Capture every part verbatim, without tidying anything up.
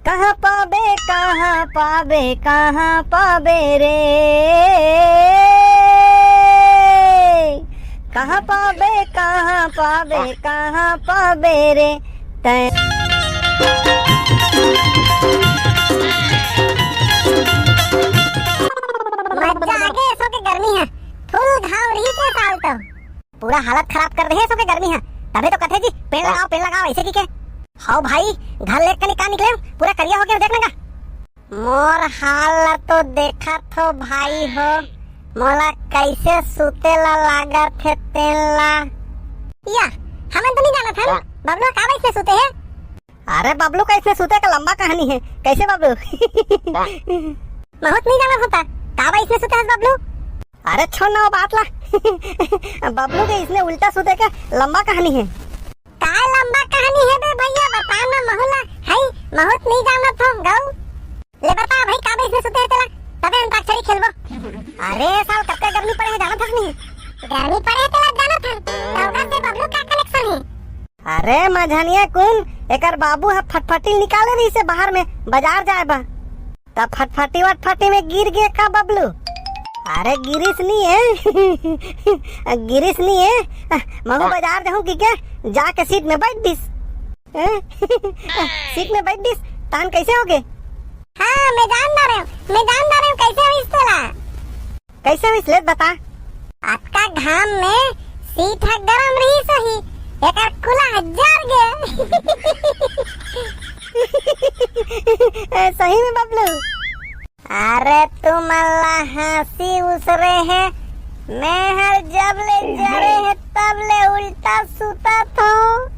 कहाँ पाबे, कहाँ पाबे, कहाँ पाबे रे? कहाँ पाबे, कहाँ पाबे, कहाँ पाबे रे? तैं मजा आ गे, एसो के गर्मी हे। फुल घाम रहिस हे साल तो। पूरा हालत खराब कर दे हे एसो के गर्मी हे। तभे तो कथे जी, पेड़ लगाओ, पेड़ लगाओ, ऐसे की के। हव भाई, घर ले कनी का निकले, पूरा करिया हो गे, देख ना का। मोर हाल ला तो देखत हो भाई हो, मोला कैसे सुते ला लागत हे तेन ला। या, हमन तो नहीं जानत हन, बबलू का वैसे सुते हे। अरे बबलू का इसने सुते का लंबा कहानी हे। कैसे बबलू? बहुत नहीं जानत होता, का वैसे सुते हस बबलू? अरे छोड़ ना वो बात ला। बबलू के इसने उल्टा सुते का लंबा कहानी हे। का लंबा कहानी हे बे भैया, बता ना महू ला। हई, बहुत नहीं जानत हो गऊ। ले बता भाई, का वैसे सुते हे तेला, तबे अंताक्षरी खेलबो। अरे साल, कतका गर्मी पड़े हे जानत हस नहीं? गर्मी पड़े हे तेला जानत हन, तौका से बबलू का कनेक्शन हे? अरे मझनिया कुन, एकर बाबू ह फटफटी निकाले रहिसे बाहर में, बाजार जाए बा। त फटफटी वटफटी में गिर गे का बबलू? अरे गिरिस नी हे। गिरिस नी हे। महू बाजार जाहूं कि के, जाके सीट में बैठ दिस। हैं? सीट में बैठ दिस, तान कैसे हो गे? हाँ, मैं जान डारे हूँ, मैं जान डारे हूँ, कैसे होइस तेला। कैसे होइस ले बता। अतका घाम में सीट ह गरम रहिस होही, एकर कुला ह जर गे। ए, सही में बबलू। अरे तुमन ला हंसी उसरे हे, मैं हर जब ले जरे हे तब ले उल्टा सुतत हूँ।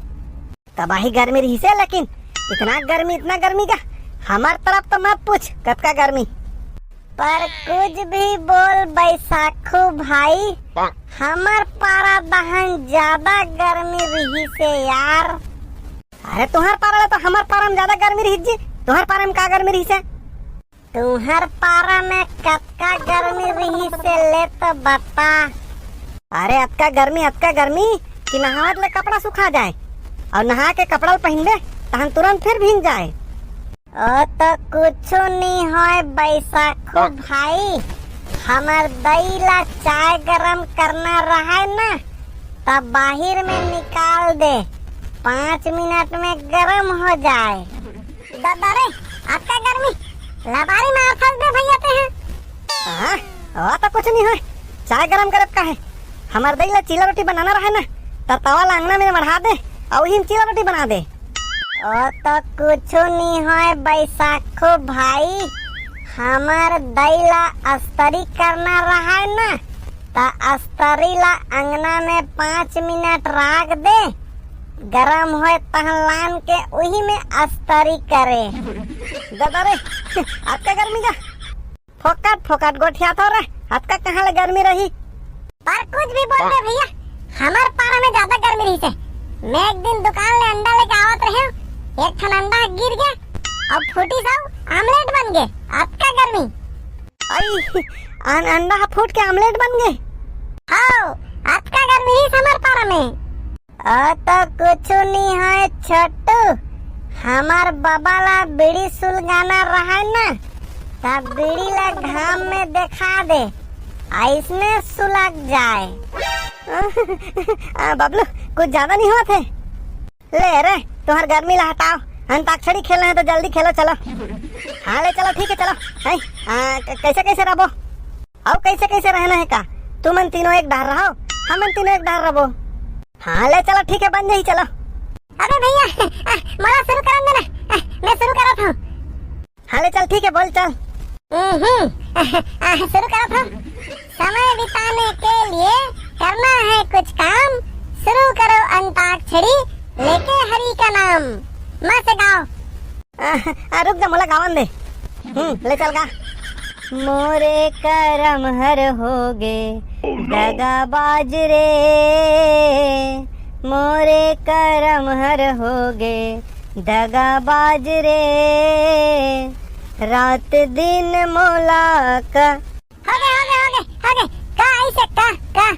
तबाही गर्मी रहिसे, लेकिन इतना गर्मी, इतना गर्मी का, हमर तरफ तो मत पूछ, कतका गर्मी। पर कुछ भी बोल बैसाखू भाई, हमर पारा दहन ज्यादा गर्मी रहिसे यार। अरे तुहर पारा ले तो हमर पारा में ज्यादा गर्मी रहिस जी, तुहर पारा में का गर्मी रहिसे? तुहर पारा में कतका गर्मी रहिसे ले तो बता। अरे अतका गर्मी, अतका गर्मी कि नहावत ले कपड़ा सुखा जाए, अउ नहा के कपड़ा ल पहिनबे तहन तुरंत फिर भींज जाए। ओ तो कुछु नी होय बैसाखू भाई, हमर दई ला चाय गरम करना रहय ना, त बाहिर में निकाल दे, पाँच मिनट में गरम हो जाए। दादा रे, अतका गर्मी, लबारी मारथस बे भैया तें ह। हाँ, वो तो कुछ नहीं होय। चाय गरम करत का हे? हमर दई ला चीला रोटी बनाना रहे ना, त तवा ला अंगना में मढ़ा दे, अउ उही में चीला रोटी बना दे। ओ तो कुछु नहीं होय बैसाखू भाई, हमर दई ला अस्तरी करना रहे ना, त अस्तरी ला अंगना में पाँच मिनट राख दे, गरम होय तहन लान के उही में अस्तरी करे। दादा रे, अतका गर्मी का? फोकट फोकट गोठियाथव रे, अतका कहाँ ले गर्मी रही? पर कुछ भी बोल दे भैया, हमर पारा में ज्यादा गर्मी रहिसे। मैं एक दिन दुकान ले अंडा लेके आवत रहेंव, एक ठन अंडा गिर गे, अब फूटिस अउ आमलेट बन गे, अतका गर्मी। आई, अन-, अंडा ह फूट के आमलेट बन गे। हव, अतका गर्मी रहिस हमर पारा में। ओ तो कुछु नी होय छोटू, हमर बबा ला बीड़ी सुलगाना रहय ना, त बीड़ी ला घाम में देखा दे, अइसने सुलग जाए। आ, बबलू, कुछ ज्यादा नहीं होत हे? ले रे, तुहर गर्मी ला हटाओ, अंताक्षरी खेलना हे तो जल्दी खेलो, चलो। हाँ ले चलो, ठीक हे, चलो। हैं? आ, क-, कैसे कैसे रहबो? अउ कैसे कैसे रहना हे का? तुमन तीनों एक डहर रहो, हमन तीनों एक डहर रहबो। हाँ ले चलो, ठीक हे, बन जाही, चलो। अबे भैया, आ, मोला शुरू करन दे ना, आ, मैं शुरू करत हूँ। हाँ ले चल, ठीक हे, बोल चल। हम्म, आ, शुरू करत हूँ। समय बिताने के लिए करना है कुछ काम, शुरू करो अंताक्षरी लेके हरि का नाम। मस्त गाओ। आ, आ, रुक जा, मोला गावन दे। हम्म, ले चल गा। मोरे करम हर होगे दगाबाज रे, मोरे करम हर होगे दगाबाज रे, रात दिन मोला क- होगे, होगे, होगे, होगे। का अइसे, का, का?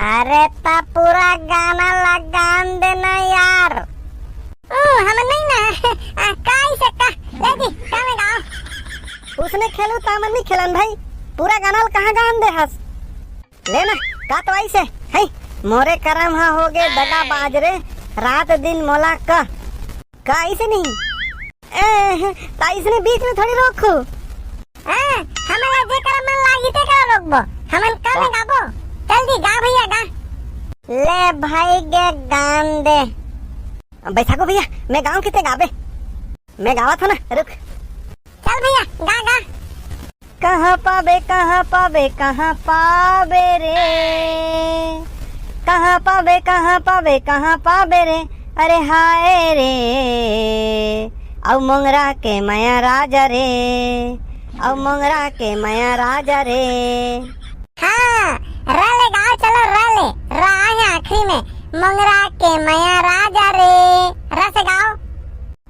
अरे त पूरा गाना ला गान देना यार। ओ, हम नहीं ना। आ, का अइसे का? उसने खेलू त हमन नहीं खेलन भाई, पूरा गाना ल कहाँ गान दे हस? ले ना, का तो ऐसे है, मोरे करम हा होगे दगा बाज रे, रात दिन मोला का, का ऐसे नहीं? ए, त इसने बीच में थोड़ी रोकू। हाँ, हमन ला जे करम मन लागी ते करा रोकबो, हमन का में गाबो। जल्दी गा भैया गा। ले भाई गे गान दे। बैसाखू भैया, मैं गाँव किते गाबे। मैं गावत हूँ ना, रुक। चल भैया, गा, गा। कहाँ पाबे, कहाँ पाबे, कहाँ पाबे रे? कहाँ पाबे, कहाँ पाबे, कहाँ पाबे रे? अरे हाय रे, अउ मोंगरा के मया राजा रे, अउ मोंगरा के मया राजा रे। हाँ, र ले गाओ, चलो र ले, र आए आखिरी में, मोंगरा के मया राजा रे, र से गाओ।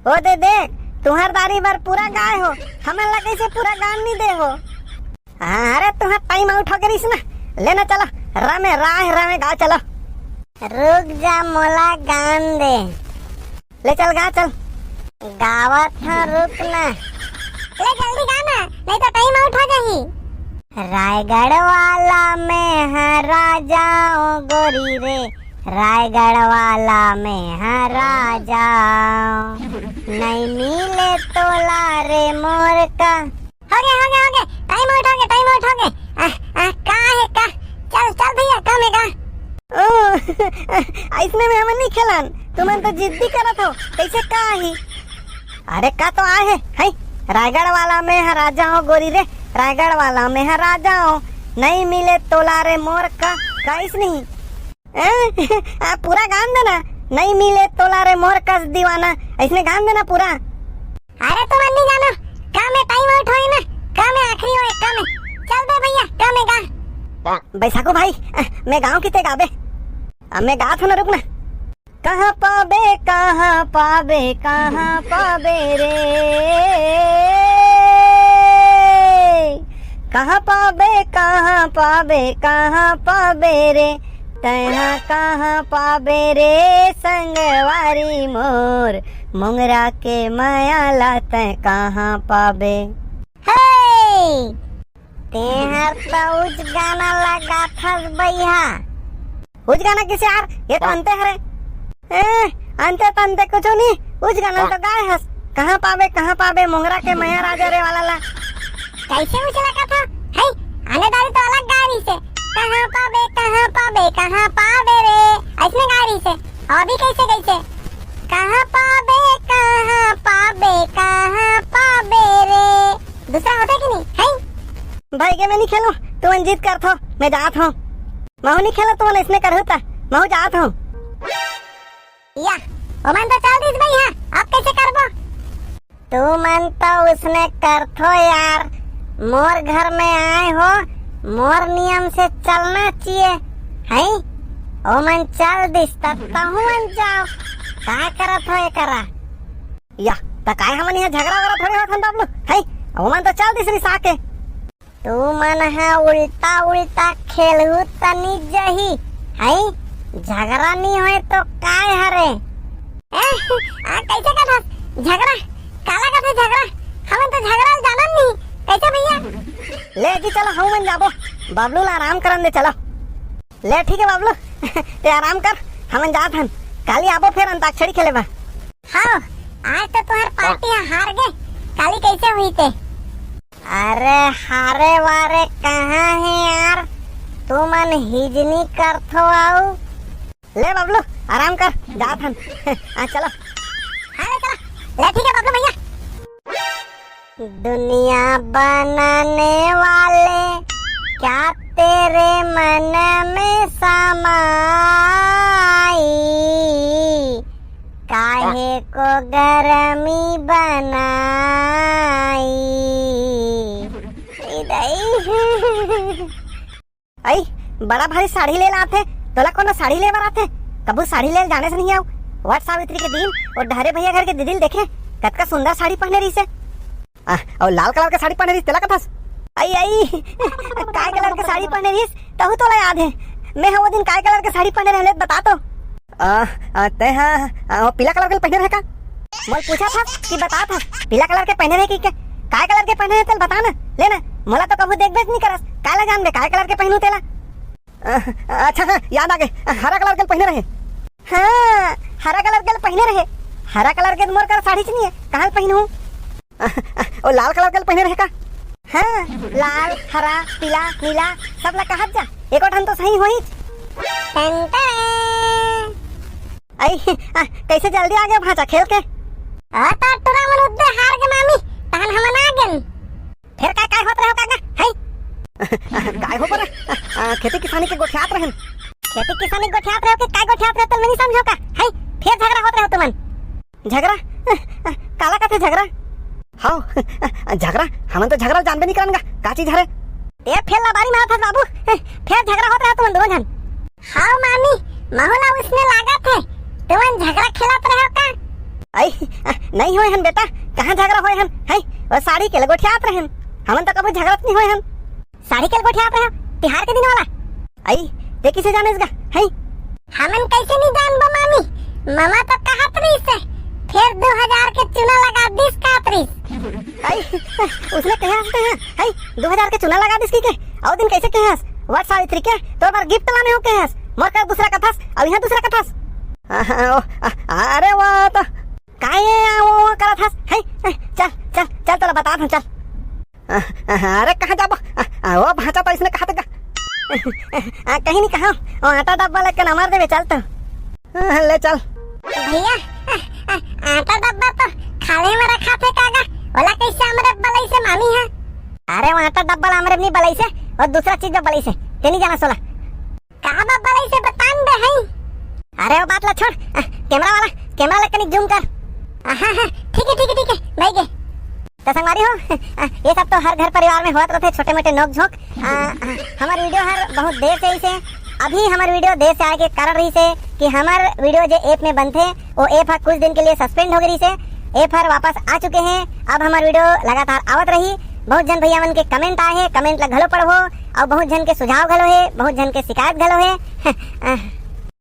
ओ दे देख, तुहर दारी बर पूरा गाय हो, हमन ला कैसे पूरा गान नहीं दे हो? हाँ, अरे तुहर टाइम आउट हो गई ना, लेना चलो, र में राह र में गाओ चलो। रुक जा, मोला गान दे। ले चल गा चल। गावत हाँ, रुक ना। ले जल्दी गा ना, नहीं तो टाइम आउट हो जाही। रायगढ़ वाला में है राजा ओ गोरी रे, रायगढ़ वाला में है राजा, नहीं मिले तोला रे मोर का। हो गया, हो गया, हो गया, टाइम आउट हो गया, टाइम आउट हो गया। आ, आ, का है का? चल, चल भैया, का में का? ओ, ऐसने में हमन नहीं खेलन, तुमन तो जिद्दी करत हो, कैसे का ही? अरे का तो आए है, है? रायगढ़ वाला में है राजा हो गोरी रे, रायगढ़ वाला में है राजा हो, नहीं मिले तोला रे मोर का, कैस नहीं? हैं? आ, पूरा गान देना, नहीं मिले तोला रे मोर कस दीवाना, ऐसने गान देना पूरा। अरे तुमन नहीं जानो, का में टाइम आउट होए ना, का में आखिरी होए, का में। चल बे भैया, का में गा। बैसाखू भाई, आ, मैं गाँव किते गाबे। आ, मैं गात हूँ ना, रुक ना। कहाँ पाबे, कहाँ पाबे, कहाँ पाबे रे? कहाँ पाबे, कहाँ पाबे, कहाँ पाबे रे? तैहा कहाँ पाबे रे संगवारी मोर, मोंगरा के मया ला तै कहाँ पाबे? हे! तेहर त उच गाना लगाथस बइहा। उच गाना किसे यार? ये तो अंते हरे। ए, अंते तंते कुछ नहीं, उच गाना तो गाए हस। कहाँ पाबे, कहाँ पाबे, मोंगरा के मया राजा रे वाला ला। कैसे उच लगाथा? है, आने दारी तो अलग गाए रहिसे। कहाँ पाबे, कहाँ पाबे, कहाँ पाबे रे, ऐसने गाए रहिसे। अभी कैसे, कैसे? कहाँ पाबे, कहाँ पाबे, कहाँ पाबे रे। दूसरा होता कि नहीं? है? भाई के मैं नहीं खेलूं, तुमन जिद करथो, मैं जात हूँ। महू नहीं खेलो, तुमन इसने करहु ता, महू जात हूँ। या, ओमन तो चल दिस भाई, हाँ, अब कैसे करबो? तुमन तो उसने करथो यार, मोर घर में आए हो, मोर नियम से चलना चाहिए, है? ओमन चल दिस तब तहुमन जाओ, का करत हो एकरा? या, त काय हमन यहाँ झगड़ा वगड़ा थोड़ी होत हन बाबलू, है? ओमन तो चल दिस रिसा के। तुमन ह उल्टा उल्टा खेलहू तनी जही, है? झगड़ा नी होए तो काय हरे? ए, आ कैसे कथस? झगड़ा? काला कथे झगड़ा? हमन तो झगड़ा ल जानन नहीं। कैसे भैया? ले जी चलो, हमन जाबो। बाबलू ला आराम करन दे, चलो। ले ठीक है बाबलू, ते आराम कर, हमन जात हन। काली आबो फिर अंताक्षरी खेले बा। हाँ, आज तो तुम्हार पार्टी ह हार गे, काली कैसे हुई ते? अरे हारे वारे कहाँ है यार, तुमन हिजनी करथो आऊ। ले बाबलू, आराम कर, जात हन। हाँ, चलो। हाँ, ले चलो। ले ठीक है बाबलू भैया। दुनिया बनाने वाले, क्या तेरे मन में समाई, काहे को गरमी बनाई। ए दाई। अई, बड़ा भारी साड़ी ले लाथे, तोला कोनो साड़ी ले बर आथे? कभू साड़ी ले जाने से नहीं आऊ। वट सावित्री के दिन वो डहरे भैया घर के दीदी ल देखे, कतका सुंदर साड़ी पहने रहिसे। आ, अउ लाल कलर के साड़ी पहने रहिस, तेला कथस? अई, अई, काय कलर के साड़ी पहने रहिस, तहू तोला याद है? मैं ह वो दिन काय कलर के साड़ी पहने रहले, बता तो। आ, आ, तै हा, आ, वो पीला कलर के पहने रहे का? मोल पूछा था कि बता था, पीला कलर के पहने रहे कि के? काय कलर के पहने हे तेला बता ना। ले ना, मोला तो कभू देखबेच नहीं करस, काला जानबे काय कलर के पहनू तेला। अ, अच्छा, हाँ, याद आ गे, हरा कलर के पहने रहे। हाँ, हरा कलर के पहने रहे। हरा कलर के मोर कर साड़ीच नहीं हे, कहाँ पहनू? ओ लाल कलर के पहने रहे का? हाँ, लाल, हरा, पीला, नीला, सब ला कहत जा, एको ठन तो सही होही। Ton ton. आई, आ, कैसे जल्दी आ गए भांचा खेल के? ओ तो टुरा मन उद्दे हार गे मामी, तहन हमन आ गेन। फेर काय, काय होत रहे हो काका? है? काय हो पर? आ, खेती किसानी के गोठियात रहन। खेती किसानी के गोठियात रहे हो कि काय गोठियात रहे हो, तो मैं नहीं समझो का? है? फेर झगड़ा होत रहे हो तुमन। झगड़ा? काला कथे झगड़ा? हाव, झगड़ा? हमन तो झगड़ा जानबे नहीं करन गा। का चीज हरे? ए, फेर लबारी मारत हस बाबू। फेर झगड़ा होत रहे हो तुमन दोनों झन। हाव मामी, महू ला उसने लागत हे, तुमन झगड़ा खेलत रहे हो का? आई, नहीं होए हन बेटा, कहाँ झगड़ा होए हन? है, वो साड़ी के लगोठियात रहन। हमन तो कभू झगड़त नहीं होए हन। साड़ी के लगोठियात रहे हो, तिहार के दिन वाला? आई, ते किसे जानेस गा? है? हमन कैसे नहीं जानबो मामी? ममा तो कहत रहिस हे, फेर दो हजार के चूना लगा दिस कहत रहिस। आई, उसने कहे हंसते हैं, है, दो हजार के चूना लगा दिस की के? और दिन कैसे कहे हंस? वट सावित्री के, तोर बर गिफ्ट लाने हो कहे हंस। मोर कर दूसरा कथस, और यहाँ दूसरा कथस। अ-, अ-, अरे वो तो काय ये वो, वो करत हस? है, है, चल, चल, चल, तोला बता दूं, चल। अ, अ, अरे कहाँ जाबो? अ, अ, वो भांचा तो इसने कहा था का? अ, कहीं नहीं कहा, वो आटा डब्बा लेके ना मार देवे, चल तो। अ, ले चल। भैया, अ, अ, आटा डब्बा तो खाले में रखा थे कागा, ओला कैसे हमरे बलई से मामी है? अरे वो आटा डब्बा ला हमरे नहीं बलई से, वो दूसरा चीज जो बलई से, ते नहीं जाना सोला। का बा बलई से बतान दे हई? अरे वो बात ला छोड़, अ, कैमरा वाला, कैमरा ला कनिक जूम कर। हाँ, हाँ, ठीक है, ठीक है, ठीक है, भाई के। तो संगवारी हो, अ, ये सब तो हर घर परिवार में होत रहते, छोटे मोटे नोक झोंक। अ, अ, हमार वीडियो हर बहुत देर से ही से, अभी हमार वीडियो देर से आए के कारण रही से कि हमार वीडियो जे ऐप में बनथे, वो ऐप ह कुछ दिन के लिए सस्पेंड हो गई से, ऐप हर वापस आ चुके हैं। अब हमार वीडियो लगातार आवत रही। बहुत झन भैया मन के कमेंट आए हे, कमेंट ला घलो पढ़बो, और बहुत झन के सुझाव घलो हे, बहुत झन के शिकायत घलो हे।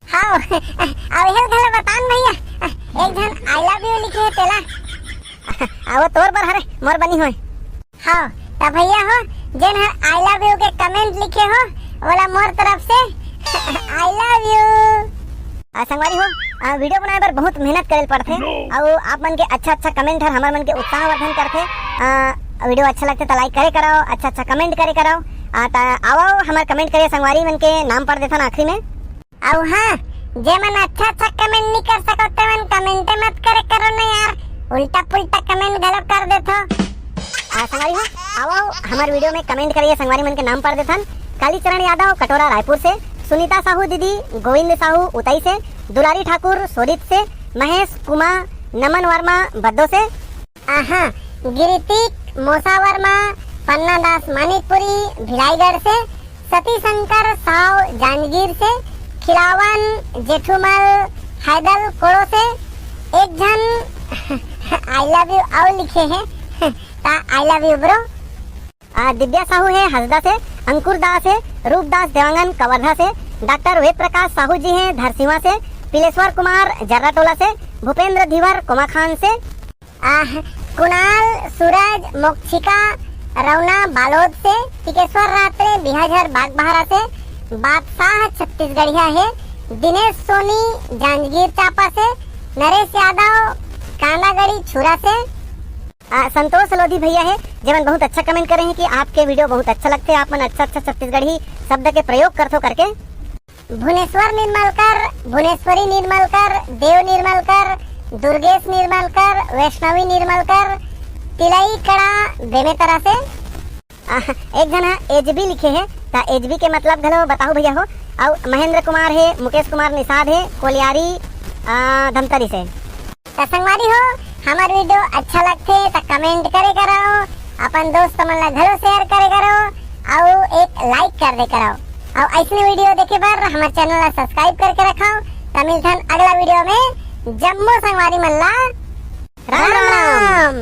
हाँ, अब हेल घलो बतान भैया, एक झन I love you लिखे हे तेला। आ, वो तोर बर हरे, मोर बनी होए। हाँ, त भैया हो, जेन हर I love you के कमेंट लिखे हो, ओला मोर तरफ से I love you। आ, संगवारी हो, आ, वीडियो बनाए बर बहुत मेहनत करे ल पड़थे, अउ आप मन के अच्छा अच्छा कमेंट हर हमर मन के उत्साहवर्धन करथे। आ, वीडियो अच्छा लगथे त लाइक करे करव, अच्छा अच्छा कमेंट करे करव। आ, त आवव हमर कमेंट करे संगवारी मन के नाम पढ़ देथन आखिरी में। अउ हाँ, जे मन अच्छा अच्छा कमेंट नहीं कर सकत, ते मन कमेंटे मत करे करो ना यार, उल्टा पुल्टा कमेंट गलत कर देथो। आ, संगवारी हो, आवव, हमर वीडियो में कमेंट करिए, संगवारी मन के नाम पढ़ देथन। कालीचरण यादव कटोरा रायपुर से, सुनीता साहू दीदी, गोविंद साहू उतई से, दुलारी ठाकुर सोरित से, महेश कुमार, नमन वर्मा बद्दो से। आहा, गिरितिक मोसा वर्मा, पन्ना दास मानिकपुरी भिलाईगढ़ से, सती शंकर साव जांजगीर से, खिलावन जेठूमल हैदल कोड़ो से, एक झन I love you अउ लिखे हे, ता I love you bro। आ, दिव्या साहू हे हसदा से, अंकुर दास हे, रूपदास देवांगन कवर्धा से, डॉक्टर वेद प्रकाश साहू जी हे धरसीवा से, पिलेश्वर कुमार जर्राटोला से, भूपेंद्र धीवर कोमाखान से, आह, कुणाल सूरज मोक्षिका रौना बालोद से, टिकेश्वर रात्रे बिहाझर बागबहरा से, बादशाह छत्तीसगढ़िया हे, दिनेश सोनी जांजगीर चांपा से, नरेश यादव कांदागड़ी छुरा से, आ, संतोष लोधी भैया हे, जेमन बहुत अच्छा कमेंट करे हैं कि आपके वीडियो बहुत अच्छा लगथे, आप मन अच्छा अच्छा छत्तीसगढ़ी शब्द के प्रयोग करथो करके। भुनेश्वर निर्मलकर, भुनेश्वरी निर्मलकर, देव निर्मलकर, दुर्गेश निर्मलकर, वैष्णवी निर्मलकर, तिलई कड़ा बेमेतरा से। आ, एक झन ह एचबी लिखे हे, त एचबी के मतलब घलो बताहू भैया हो। अउ महेंद्र कुमार हे, मुकेश कुमार निषाद हे, कोलियारी, आ, धमतरी से। त संगवारी हो, हमर वीडियो अच्छा लगथे त कमेंट करे करो, अपन दोस्त मन ला घलो शेयर करे करो, अउ एक लाइक कर दे करो। अउ ऐसने वीडियो देखे बर हमर चैनल ला सब्सक्राइब करके रखो। त मिलथन अगला वीडियो में। जम्मो संगवारी मन ला राम राम।